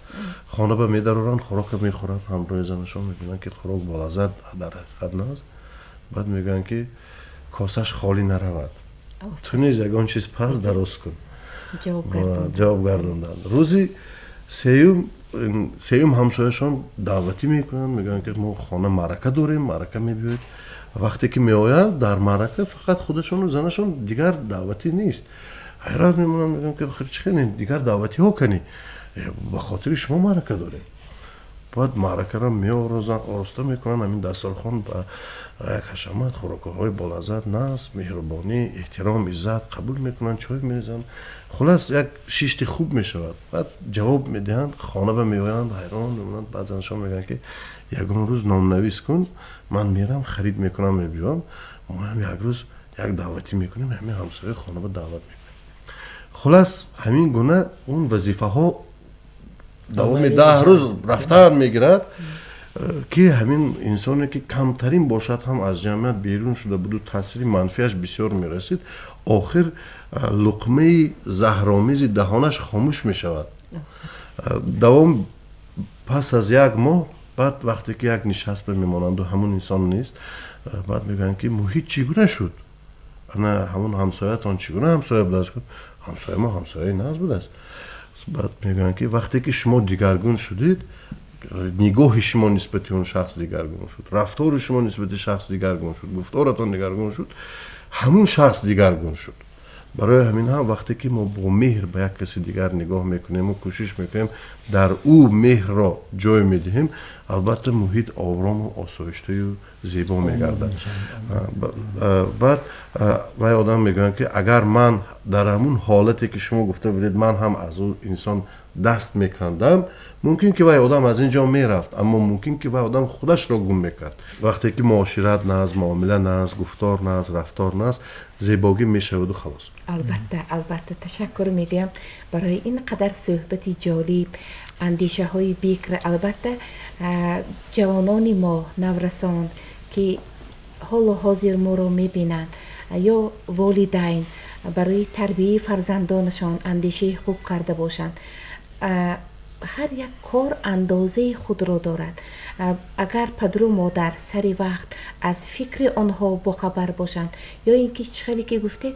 Хона ба медароранд, хӯрока мехӯранд ҳамроҳи занашон, мебинанд, ки хӯрок болаззат, дар ҳақиқат нағз. Баъд мегӯянд, ки косаш холӣ наравад, ту низ ягон чиз пас, дароз кун. Ҷавоб гардонданд. Рӯзи сеюм ҳамсояшон даъватӣ мекунанд, мегӯянд, ки мо хона маърака дорем, маърака мебиёед. Вақте ки меоянд, дар маърака фақат худашону занашон, дигар даъватӣ нест. Ҳайрат мемонанд, мегӯянд, ки чӣ хеле дигар даъватиҳо канӣ? Ба хотири шумо маърака дорем. Баъд маъракаро меорозанд, ороста мекунанд, ҳамин дастархон ба як ҳашамат, хӯрокҳои болаззат, нағз, меҳрубонӣ, эҳтиром, иззат қабул мекунанд, чой мерезанд, хулас, як шишти хуб мешавад. Баъд ҷавоб медиҳанд, хона ба меоянд, ҳайрон мемонанд. Баъд занашон мегӯянд, ки ягон рӯз номнавис кун, ман мерам, харид мекунам, мебиём, моам як рӯз як даъватӣ мекунем, ҳамин ҳамсояи хона ба даъват мекунем. Хулас, ҳамин гуна он вазифаҳо давоми 10 рӯз рафтан мегирад, ки ҳамин инсоне, ки камтарин бошад ҳам, аз ҷамъият берун шуда буду таъсири манфиаш бисёр мерасид, охир луқмаи заҳромези даҳонаш хомӯш мешавад. Давом пас аз як моҳ баъд, вақте ки як нишаст мемонанду ҳамун инсон нест, баъд мегӯянд, ки муҳит чӣ гуна шуд, ана ҳамун ҳамсоятон чӣ гуна ҳамсоя будааст? Ҳамсоя мо ҳамсояи нағз будааст. Баъд мегӯянд, ки вақте ки шумо дигаргун шудед, нигоҳи шумо нисбати он шахс дигаргун шуд, рафтори шумо нисбати шахс дигаргун шуд, гуфторатон дигаргун шуд, ҳамун шахс дигаргун шуд. Барои ҳамин ҳам вақте ки мо бо меҳр ба як каси дигар нигоҳ мекунему кӯшиш мекунем, дар ӯ меҳрро ҷой медиҳем, албатта, муҳит орому осоиштаю зебо мегардад. Баъд вай одам мегӯянд, ки агар ман дар ҳамун ҳолате, ки шумо гуфта будед, ман ҳам аз ӯ инсон даст мекандам, мумкин ки вай одам аз ин ҷо мерафт, аммо мумкин ки вай одам худашро гум мекард. Вақте ки муошират нағз, муомила нағз, гуфтор нағз, рафтор нағз, зебогӣ мешаваду халос. Албатта, албатта, ташаккур мегӯям барои ин қадар суҳбати ҷолиб, андешаҳои бикр. Албатта, ҷавонони мо, наврасон, ки ҳоло ҳозир моро мебинанд, ё волидайн барои тарбияи фарзандонашон андешаи хуб карда бошанд. Ҳар як кор андозаи худро дорад. Агар падару модар сари вақт аз фикри онҳо бохабар бошанд, ё ин ки чӣ хеле ки гуфтед,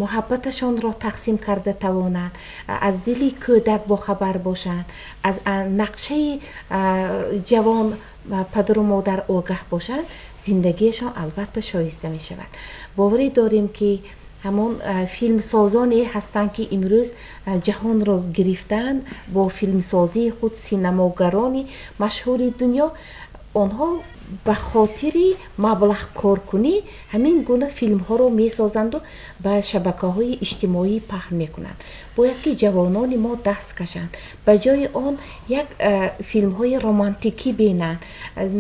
муҳаббаташонро тақсим карда тавонанд, аз дили кӯдак бохабар бошанд, аз нақшаи ҷавон падару модар огаҳ бошанд, зиндагиашон албатта шоиста мешавад. Боварӣ дорем, ки ҳамон филмсозоне ҳастанд, ки имрӯз ҷаҳонро гирифтаанд бо филмсозии худ, синамогарони машҳури дунё, онҳо ба хотири маблағкоркунӣ ҳамин гуна филмҳоро месозанду ба шабакаҳои иҷтимоӣ паҳн мекунанд. Бояд ки ҷавонони мо даст кашанд, ба ҷои он як филмҳои романтикӣ бинанд,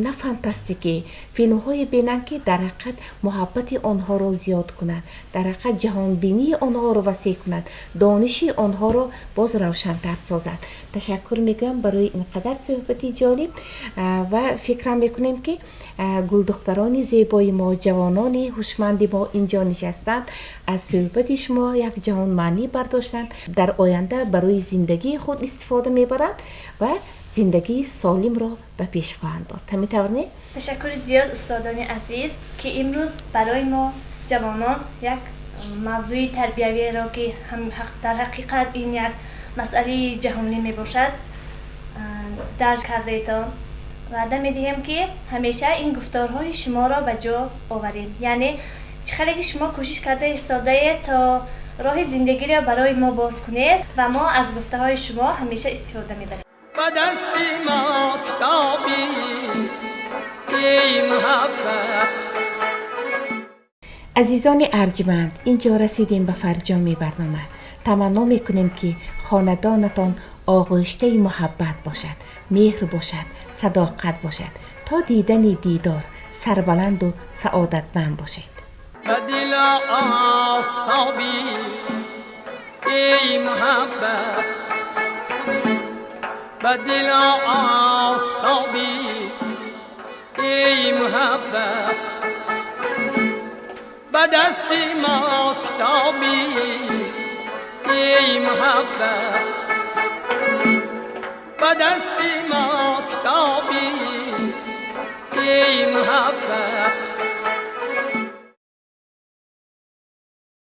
на фантастикӣ, филмҳое бинанд, ки дар ҳақиқат муҳаббати онҳоро зиёд кунад, дар ҳақиқат ҷаҳонбинии онҳоро васеъ кунад, дониши онҳоро боз равшантар созад. Ташаккур мегӯям барои ин қадар суҳбати ҷолиб ва фикрам мекунем, ки гулдухтарони зебои мо, ҷавонони ҳушманди мо инҷо нишастанд, аз суҳбати шумо як ҷаҳон маънӣ бардоштанд, дар оянда барои зиндагии худ истифода мебаранд ва зиндагии солимро ба пеш хоҳанд бурд. Ҳамин тавр, не? Ташаккури зиёд, устодони азиз, ки имрӯз барои мо ҷавонон як мавзӯи тарбиявиро, ки дар ҳақиқат ин як масъалаи ҷаҳонӣ мебошад, дарҷ кардаетон. Ваъда медиҳем, ки ҳамеша ин гуфторҳои шуморо ба ҷо оварем, яъне чӣ хеле ки шумо кӯшиш карда истодаед, то роҳи зиндагиро барои мо боз кунед, ва мо аз гуфтаҳои шумо ҳамеша истифода мебарем. Ба дасти мо китоби эй муҳаббат. Азизони арҷманд, инҷо расидем ба фарҷоми барнома. Таманно мекунем, ки хонадонатон оғӯштаи муҳаббат бошад, меҳр бошад, садоқат бошад. То дидани дидор сарбаланду саодатманд бошед. Ба дил офтобӣ, эй муҳаббат, ба дил офтобӣ, эй муҳаббат, ба дасти мо китобӣ, эй муҳаббат, ба дасти мо китобӣ, эй муҳаббат.